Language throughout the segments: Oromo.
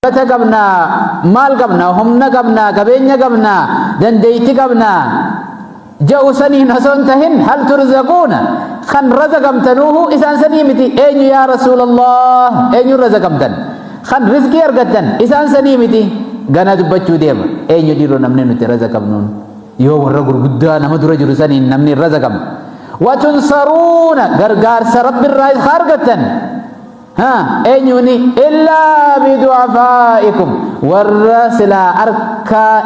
Mul'ata qabna, maal qabna, humna qabna, qabeenya qabna, dandeeyti qabna ja'u saniin osoo hin tahin, hal turzaquuna, kan razaqamtanuuhu isaan sanii miti. Eenyu yaa Rasuulallah? Eenyuun razaqamtan, kan rizqii argattan isaan sanii miti? Gana dubbachuu deema. Eenyu dhiiroo namni nuti razaqamnuun? Yoo warra gurguddaa nama dura jiru saniin namni hin razaqamne. Watunsaruuna, gargaarsa Rabbirraa isa argattan Ha, eenyuuni? Illaa bidu'afaa'ikum, warra silaa arkaa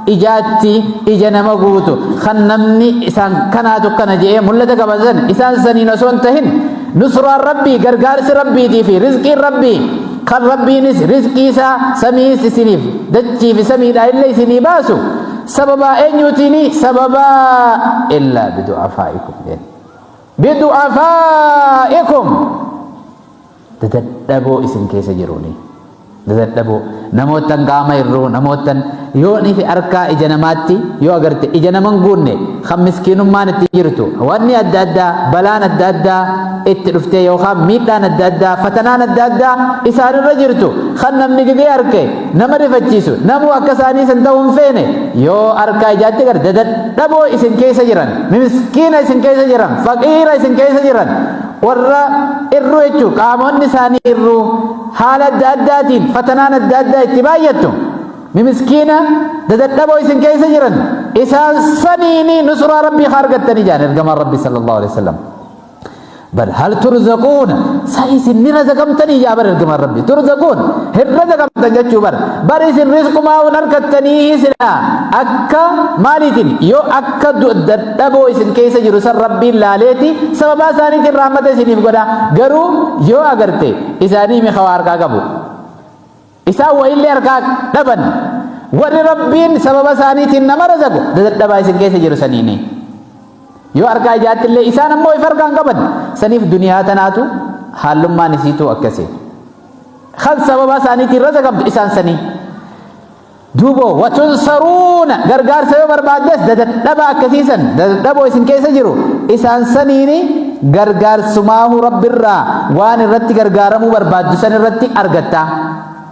ijaatti ija nama guutu, kan namni isaan kanaatu kana je'ee mul'ata qaban san, isaan saniin osoo hin tahin, nusraan Rabbii, gargaarsi Rabbiitii fi rizqiin Rabbii, kan Rabbiinis rizqii isaa samiis isiniif dachii fi samiidhaa illee isinii baasu, sababaa eenyuutiini? Sababaa illaa bidu'afaa'ikum jeen, bidu'afaa'ikum, dadadhaboo isin keessa jiruuni. Dadadhaboo, namoottan qaama irruu, namoottan yoo ni fi harkaa ija namaatti yoo agarte ija naman guunne, kan miskiinummaan itti jirtu, wanni adda addaa, balaan adda addaa itti dhuftee, yookaan miidhaan adda addaa, fatanaan adda addaa isaanirra jirtu, kan namni gidee arke nama rifachiisu, namuu akka isaanii san ta'uu hin feene, yoo harkaa ijaatti agarte, dadadhaboo isin keessa jiran, miskiina isin keessa jiran, faqiira isin keessa jiran, warra irruu jechuun qaamonni isaanii irruu, haala adda addaatiin fatanaan adda addaa itti baay'attu, mimiskiina dadadhaboo isin keessa jiran, isaan saniini nusraa Rabbii haa argattanii jaan ergamaan Rabbii sallallahu alaihi wasallam. Bal hal turzaquuna, sa isin ni razaqamtanii jaa bar ergamaan Rabbii. Turzaquun, hin razaqamtan jechuu bar. Bar isin rizqumaa hin argattanii silaa akka maaliitiin? Yoo akka dadhaboo isin keessa jiru san Rabbiin laaleeti sababaa isaaniitiin rahmata isiniif godha. Garuu yoo agarte isaanii mi kawaa harkaa qabu. Isaan wayillee harkaa dhaban. Warri Rabbiin sababa isaaniitiin nama razaqu dadhabaa isin keessa jiru saniini. Yoo harkaa ijaatti illee isaan ammoo if harkaan qaban. Saniif duniyaa tanaatu haallummaan isiitu akkasi. Kan sababa isaaniitiin razaqamtu isaan sanii. Duuba watunsaruuna, gargaarsa yoo barbaaddes dadadhabaa akkasiisan, dadadhaboo isin keessa jiru, isaan saniini gargaarsumaahu Rabbirraa waan irratti gargaaramuu barbaaddu san irratti argatta.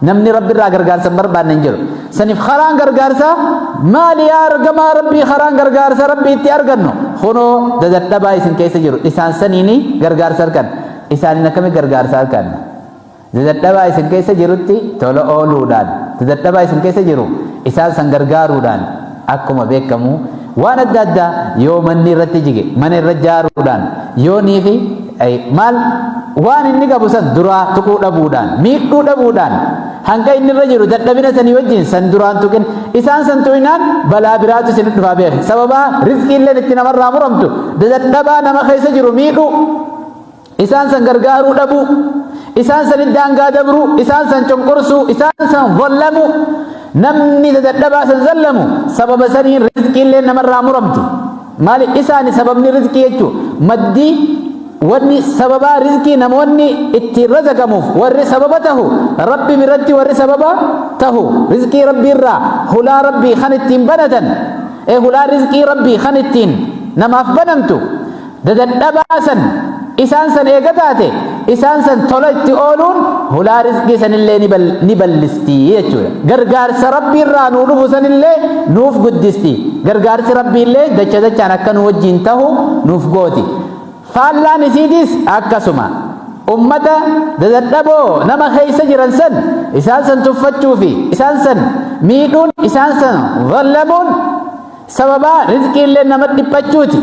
Namni Rabbirraa gargaarsa hin barbaanne hin jiru. Saniif karaan gargaarsaa maali yaa ergamaa Rabbii? Karaan gargaarsa Rabbii itti argannu kunoo dadadhabaa isin keessa jiru, isaan saniini gargaarsa argan. Isaaniin akkamitti gargaarsa arganna? Dadadhabaa isin keessa jirutti tola ooluudhaan, dadadhabaa isin keessa jiru isaan san gargaaruudhaan, akkuma beekamu waan adda addaa yoo manni irratti jige mana irra ijaaruudhaan, yoo nii fi maal waan inni qabu san duraa tuquu dhabuudhaan, miidhuu dhabuudhaan, hanga inni irra jiru dadhabina sanii wajjin san duraan tuqin. Isaan san tuqinaan balaa biraatu isin dhufaa beeki. Sababaa rizqiilleen itti namarraa muramtu dadadhabaa nama keessa jiru miidhuu, isaan san gargaaruu dhabuu, isaan san daangaa dabruu, isaan san cunqursuu, isaan san zallamuu. Namni dadadhabaa san zallamu sababa saniin rizqiillee namarraa muramti. Maali isaani sababni rizqii jechuu? Maddii wanni sababaa rizqii namoonni ittiin razaqamuuf warri sababa tahu, Rabbi biratti warri sababa tahu, rizqii Rabbii irraa hulaa Rabbii kan ittiin banatan, hulaa rizqii Rabbii kan ittiin namaaf banamtu dadadhabaa san, isaan san eega taate, isaan san tola itti ooluun hulaa rizqii sanillee ni ballisti jechuudha. Gargaarsa Rabbii irraa nuu dhufu sanillee nuuf guddisti. Gargaarsi Rabbii illee dacha dachaan akka nu wajjiin tahu nuuf gooti. Faallaan isiitis akkasuma. Ummata dadadhaboo nama keessa jiran san, isaan san tuffachuu fi isaan san miidhuun, isaan san zallamuun sababaa rizqiillee nama dhiphachuuti.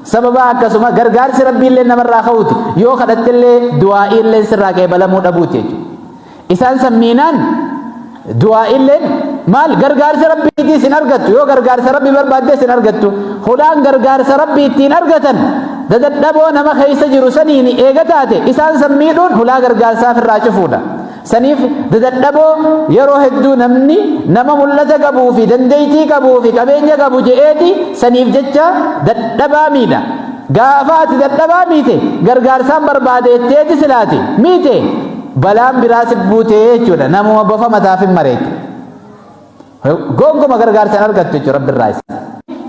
Sababaa akkasuma gargaarsi Rabbiillee namarraa ka'uuti. Yoo kadhattillee du'aa'iillee sirraa qeebalamuu dhabuuti jechuudha. Isaan san miinaan du'aa'iilleen maal gargaarsa Rabbiitiis hin argattu. Yoo gargaarsa Rabbii barbaaddes hin argattu. Hulaan gargaarsa Rabbii ittiin argatan dadadhaboo nama keessa jiru saniin eega taate, isaan san miidhuun hulaa gargaarsaaf irraa cufuudha. Saniif dadadhaboo yeroo hedduu namni nama mul'ata qabuu fi dandeettii qabuu fi qabeenya qabu je'eeti saniif jecha dadhabaa miidha. Gaafa ati dadhabaa miite, gargaarsaan barbaade jetteeti silaati miite, balaan biraa si buutee jechuudha. Namuma bofa mataaf hin mareetu. Gonkumaa gargaarsa hin argattu jechuudha Rabbi irraa isa.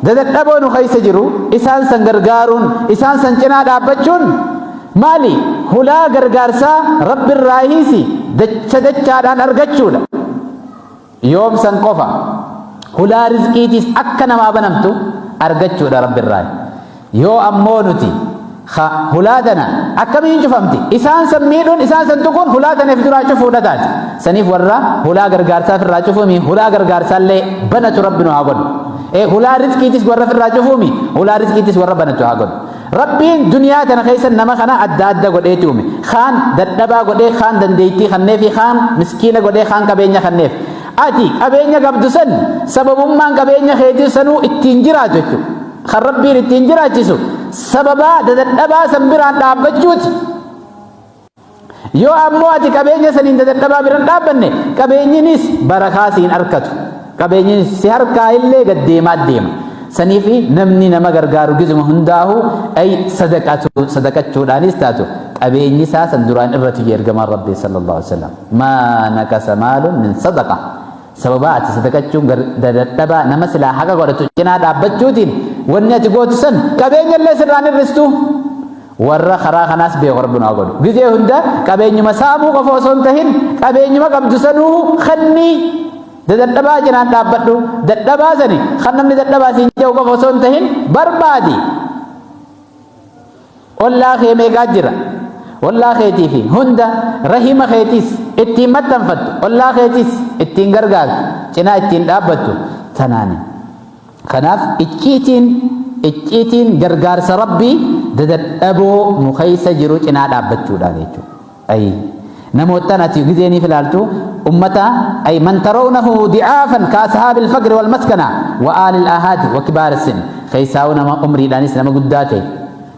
Dadadhaboo nu keessa jiru isaan san gargaaruun, isaan san cinaa dhaabbachuun maali? Hulaa gargaarsaa Rabbi irraa hiisi dacha dachaadhaan argachuudha. Yoom san qofa hulaa rizqiitiis akka namaa banamtu argachuudha Rabbirraa. Yoo ammoo nuti ka hulaa tana akkamiin cufamti? Isaan san miidhuun isaan san tuquun hulaa tana if duraa cufuudha taati. Saniif warra hulaa gargaarsaa firraa cufuumi hulaa gargaarsaallee banatu Rabbi nu haa godhu. Ee hulaa rizqiitis warra firraa cufuumi hulaa rizqiitis warra banatu haa godhu. Rabbiin duniyaa tana keessa nama kana adda adda godheeti uume. Kaan dadhabaa godhee, kaan dandeettii kanneefi, kaan miskiina godhee, kaan qabeenya kanneef. Ati qabeenya qabdu san sababummaan qabeenya keetii sanuu ittiin jiraatu jechuudha. Kan Rabbiin ittiin jiraachisu sababaa dadadhabaa san biraan dhaabbachuuti. Yoo ammoo ati qabeenya saniin dadadhabaa biran dhaabbanne qabeenyinis barakaa siin arkatu. Qabeenyinis si harkaa illee gad deemaa deema. Saniifi namni nama gargaaru gizuma hundaahu ay sadaqatu sadaqachuudhaanis taatu qabeenyi isaa san duraan irratu jee ergamaan Rabbii sallallahu alaihi wasallam. Maa naqasa maalun min sadaqa. Sababaa ati sadaqachuun dadadhabaa nama silaa haqa godhatu cinaa dhaabbachuutiin wanni ati gootu san qabeenya illee sirraan hir'istu. Warra karaa kanaas beeku Rabbi nu haa godhu. Gizee hunda qabeenyuma saamuu qofa osoo hin tahin qabeenyuma qabdu sanuu kennii dadadhabaa cinaan dhaabbadhu. Dadhabaa sani kan namni dadhabaa siin jedhu qofa osoo hin tahin barbaadi. Ollaa kee meeqaa jira? Ollaa keetii fi hunda rahima keetiis ittiin maxxanfattu, ollaa keetiis ittiin gargaartu, cinaa ittiin dhaabbattu tanaani. Kanaaf icciitiin icciitiin gargaarsa Rabbii dadadhaboo nu keessa jiru cinaa dhaabbachuudhaan jechuudha. Ay namoottan ati gizee niif ilaaltu ummata ay man tarawnahu di'aafan ka ashaabil faqri wal maskana wa aalil ahaati wa kibaar sin keessaa'u nama umriidhaanis nama guddaa ta'e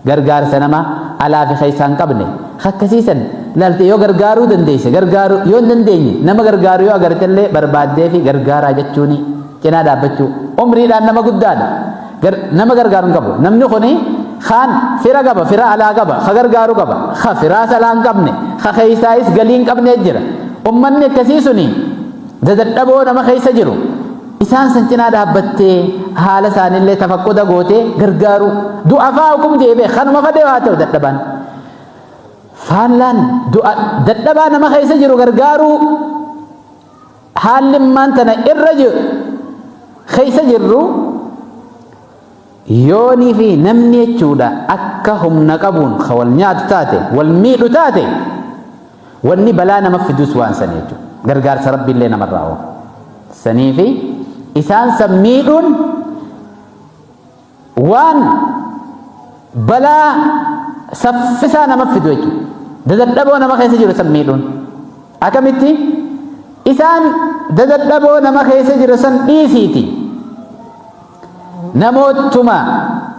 gargaarsa nama alaa fi keessaa hin qabne akkasiisan laalte yoo gargaaruu dandeesse gargaaruu yoo hin dandeenye nama gargaaru yoo agartellee barbaaddee fi gargaaraa jechuuni cinaa dhaabbachuu umriidhaan nama guddaadha nama gargaaru hin qabu namni kuni kaan fira qaba fira alaa qaba ka gargaaru qaba ka firaas alaa hin qabne ka keeysaayis galii hin qabne jira ummanni akkasii suni dadadhaboo nama keessa jiru isaan san cinaa dhaabbattee haala isaaniillee tafaqquda gootee gargaaru du'afaa hukum deebee kanuma fadhee haa ta'u dadhabaan faallaan du'a dadhabaa nama keessa jiru gargaaruu Haalli ammaan tana irra jiru keessa jirru yoonii fi namni jechuudha akka humna qabuun ka wal nyaatu taate wal miidhu taate wanni balaa nama fidus waan sani jechuudha. Gargaarsa Rabbiillee namarraa oofa. Sanii fi isaan san miidhuun waan balaa saffisaa nama fidu jechuudha. Dadadhaboo nama keessa jiru san miidhuun. Akkamitti? Isaan dadadhaboo nama keessa jiru san dhiisiiti. Namootuma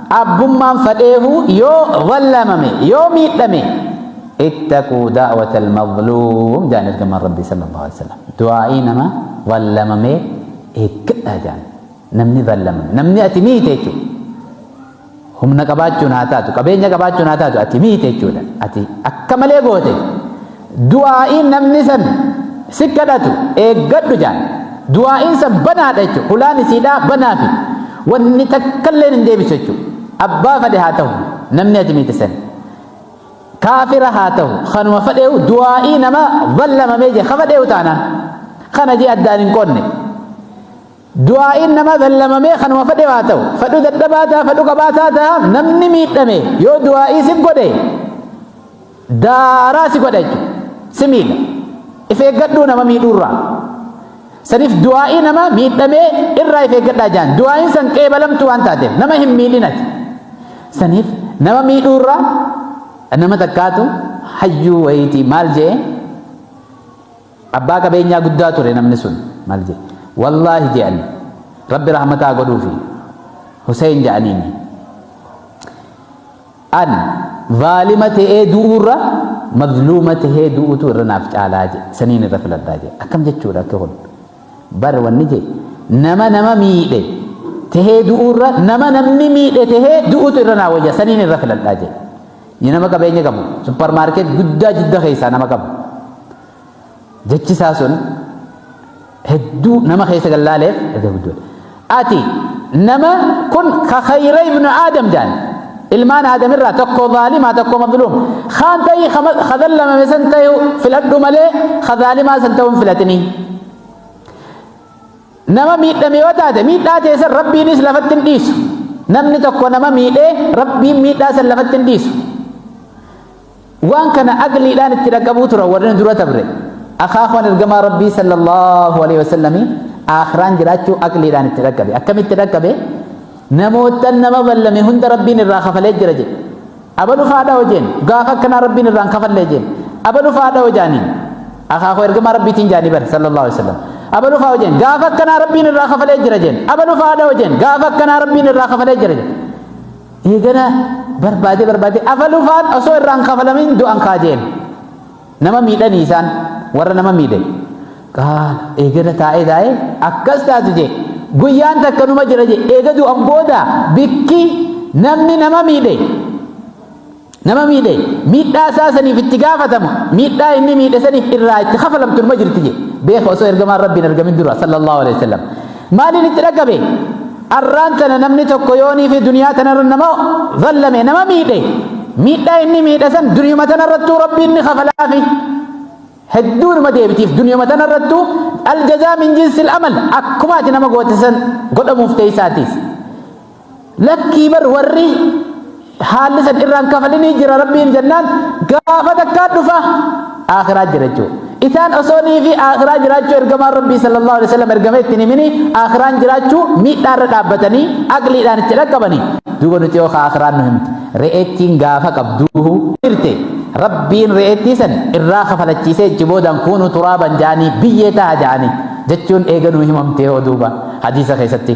abbummaan fadheehu yoo zallamame yoo miidhame ittaquu da'wata al-mazluum jaan ergamaan Rabbii sallallahu alaihi wasallam. Du'aa'ii nama zallamamee eeggadhaa jaan. Namni zallamame namni ati miite jechuudha. Humna qabaachuun haa taatu qabeenya qabaachuun haa taatu ati miite jechuudha. Ati akka malee goote du'aa'iin namni san si kadhatu eeggadhu jaan. Du'aa'iin san banaadha jechuudha. Hulaan isiidhaa banaafi wanni takkalleen hin deebisu jechuudha. Abbaa fadhe haa ta'u namni ati miite san. Kaafira haa ta'u kanuma fadheehu du'aa'ii nama zallamamee jee ka fadheehu taanaan kana jee addaan hin qoonne. Du'aa'iin nama zallamamee kanuma fedhe haa ta'u, fedhu dadhabaa ta'a, fedhu qabaataa ta'a, namni miidhame yoo du'aa'ii si godhe daaraa si godha jechuudha. Si miidha. If eeggadhuu nama miidhuurraa. Saniif du'aa'ii nama miidhamee irraa if eeggadhaa jaan. Du'aa'iin san qeebalamtuu waan taateef nama hin miidhinati. Saniif nama miidhuurraa nama takkaatu hayyuu wayiitii maal jee Abbaa qabeenyaa guddaa ture namni sun maal jedhe wallaahi je'ani rabbi rahmata haa godhuufi Hussein je'aniini an zaalima ta'ee du'uurra mazluuma ta'ee du'uutu irra naaf caalaa jedhe saniin irra filadhaa jedhe akkam jechuudha akka kun bar wanni jedhe nama nama miidhe tahee du'uurra nama namni miidhe tahee du'uutu irra naa wayya saniin irra filadhaa jedhe nama qabeenya qabu supparmaarkeet guddaa jidda keessaa nama qabu Jechi isaa sun hedduu nama keessa gallaaleef erga guddoodha. Ati nama kun ka khayra ibnu Aadam jaan ilmaan Aadam irraa tokko zaalimaa tokko mazluum kaan ta'ii ka zallamame san ta'u filadhu malee ka zaalimaa san ta'uu hin filatinii. Nama miidhame yoo taate miidhaa tee san Rabbiinis lafatti hin dhiisu. Namni tokko nama miidhee Rabbiin miidhaa san lafatti hin dhiisu. Waan kana aqliidhaan itti dhaqqabuu turan warri nu dura tabre. Akaakuwan ergamaa Rabbii sallallahu alaihi wasallami aakhiraan jiraachuu aqliidhaan itti dhaqqabe. Akkamitti dhaqqabe? Namoottan nama ballame hunda Rabbiin irraa kafalee jira jedhe. Abalu faadha hojeen gaafa akkanaa Rabbiin irraa hin kafallee jeen. Abalu faadha hojaaniin. Akaakuu ergamaa Rabbiitiin jaanii bar sallallahu alaihi wasallam. Abalu faa hojeen gaafa akkanaa Rabbiin irraa kafalee jira jeen. Abalu faadha hojeen gaafa akkanaa Rabbiin irraa kafalee jira jeen. Eegana barbaadee barbaadee abalu faan osoo irraa hin kafalamin du'an kaa jeen. Nama miidhanii isaan warra nama miidhe. Qaala eegana taa'ee taa'ee akkas taatu jee guyyaan takka numa jira jee eega du'an booda bikki namni nama miidhe nama miidhe miidhaa isaa saniif itti gaafatamu miidhaa inni miidhe saniif irraa itti kafalamtu numa jirti jee beeka osoo ergamaan rabbiin argamin dura sallallahu alaihi wasallam maaliin itti dhaqabe arraan tana namni tokko yoonii fi duniyaa tanarra nama zallame nama miidhe miidhaa inni miidhe san duniyuma tanarrattuu rabbiin ni kafalaafi Hedduu numa deebitiif duniyuma tanarrattuu aljazaa min jinsil amal akkuma ati nama goote san godhamuuf teeysaatiis. Lakkii bar warri haalli san irraan kafalinii jira rabbiin jennaan gaafa takkaa dhufa aakhiraa jira jechuudha. Isaan osoo nii fi aakhiraa jiraachuu ergamaan rabbii sallallahu alaihi wasallam ergamee ittiin himini aakhiraan jiraachuu miidhaa irra dhaabbatanii aqliidhaan itti dhaqqabanii duuba nuti yoo aakhiraan nu himte re'eettiin gaafa qabduuhu jirte Rabbiin re'eettii san irraa kafalachiisee ichi boodaan kuunuu turaaban ja'anii biyyee taha ja'anii jechuun eega nuu himamtee hoo duuba hadiisa keessatti.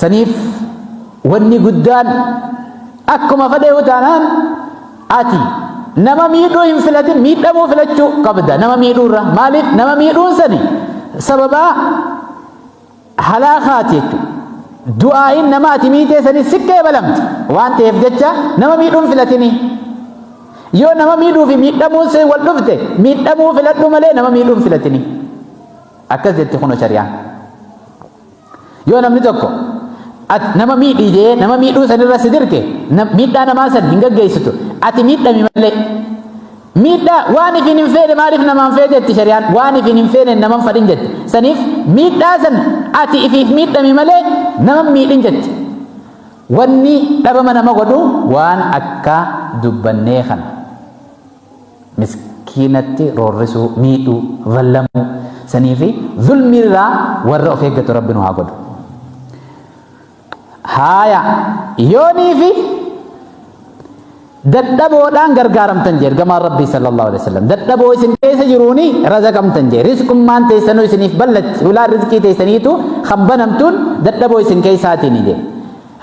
Saniif wanni guddaan akkuma fedheehu taanaan ati nama miidhuu hin filatin miidhamuu filachuu qabda nama miidhuu irra maaliif nama miidhuun sani sababaa halaakaati jechuudha. Du'aa'iin nama ati miitee sanii si qeebalamti waan ta'eef jecha nama miidhuun filatini. Yoo nama miidhuu fi miidhamuun see wal dhufte miidhamuu filadhu malee nama miidhuun filatini. Akkas jetti kunoo shari'aan. Yoo namni tokko ati nama miidhii jee nama miidhuu sanirra si dirqe miidhaa namaa san hin gaggeessitu ati miidhami malee Miidhaa waan ifiin hin feene maaliif namaan feete jetti shari'aan waan ifiin hin feene naman fadhin jetti. Saniif miidhaa san ati ifiif miidhami malee naman miidhin jetti. Wanni dhabama nama godhu waan akka dubbannee kana. Miskiinatti roorrisuu, miidhuu, zallamuu saniifi zulmiirraa warra of eeggatu Rabbi nu haa godhu. Haaya yooniifi dadhaboodhaan gargaaramtan jee ergamaan Rabbii sallallahu alaihi wasallam dadhaboo isin keessa jiruuni razaqamtan jee rizqummaan teessanuu isiniif ballatti hulaan rizqii teessaniitu kan banamtuun dadhaboo isin keessaatiini jee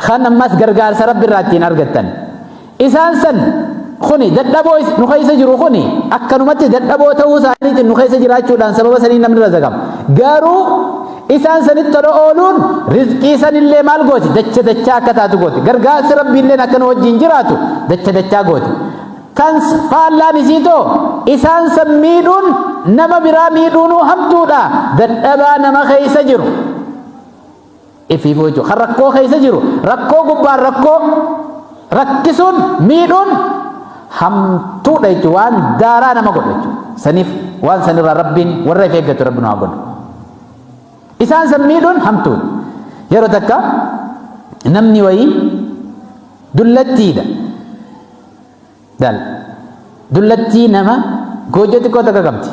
kan ammas gargaarsa Rabbi irraa ittiin argattan isaan san kuni dadhaboo nu keessa jiru kuni akkanumatti dadhaboo ta'uu isaaniitiin nu keessa jiraachuudhaan sababa sanii namni razaqama garuu Isaan sanitti tola ooluun rizqii sanillee maal gooti? Dacha dachaa akka taatu gooti. Gargaarsi Rabbiilleen akka nu wajjiin jiraatu dacha dachaa gooti. Tan faallaan isii too isaan san miidhuun nama biraa miidhuunuu hamtuudha. Dadhabaa nama keessa jiru. Ifiifuu jechuudha. Kan rakkoo keessa jiru rakkoo gubbaan rakkoo rakkisuun miidhuun hamtuudha jechuudha. Waan daaraa nama godhu jechuudha. Saniif waan sanirraa Rabbiin warra if eeggatu Rabbi nu haa godhu. Isaan san miidhuun hamtuudha. Yeroo takka namni wayii dullattiidha. Dal. Dullattii nama goojjoo xiqqoo takka qabdi.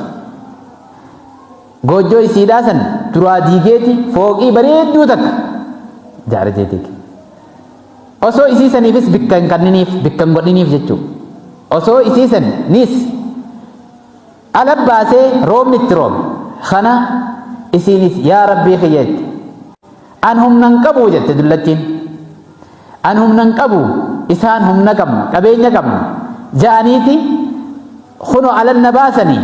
Goojjoo isiidhaa san duraa diigeeti fooqii bareedduu takka ijaare jeetiiti. Osoo isii saniifis bikka hin kanniniif bikka hin godhiniif jechuudha. Osoo isii san niis Ala baasee roobni itti roobe. Kana isiinis yaa Rabbii kiyya jette. An humna hin qabu jette dullattiin. An humna hin qabu isaan humna qabna qabeenya qabna ja'aniiti kunoo alan na baasanii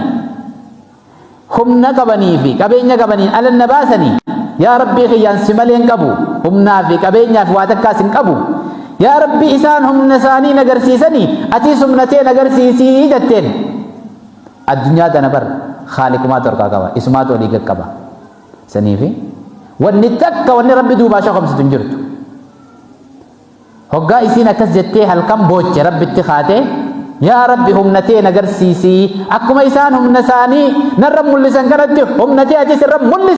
humna qabanii fi qabeenya qabaniin alan na baasanii yaa Rabbii kiyyaan si malee hin qabu humnaa fi qabeenyaa fi waa takkaas hin qabu yaa Rabbii isaan humna isaanii na garsiisanii atiis humna tee na garsiisii jetteen. Addunyaa tana bar khaaliqumaatu harkaa qaba isumaatu olii gad qaba saniifi wanni takka wanni rabbi duubaa shokomsitu hin jirtu hoggaa isiin akkas jettee halkan booche rabbitti kaatee yaa rabbi humna tee na garsiisii akkuma isaan humna isaanii narra mul'isan kanatti humna tee atis irra mul'isi.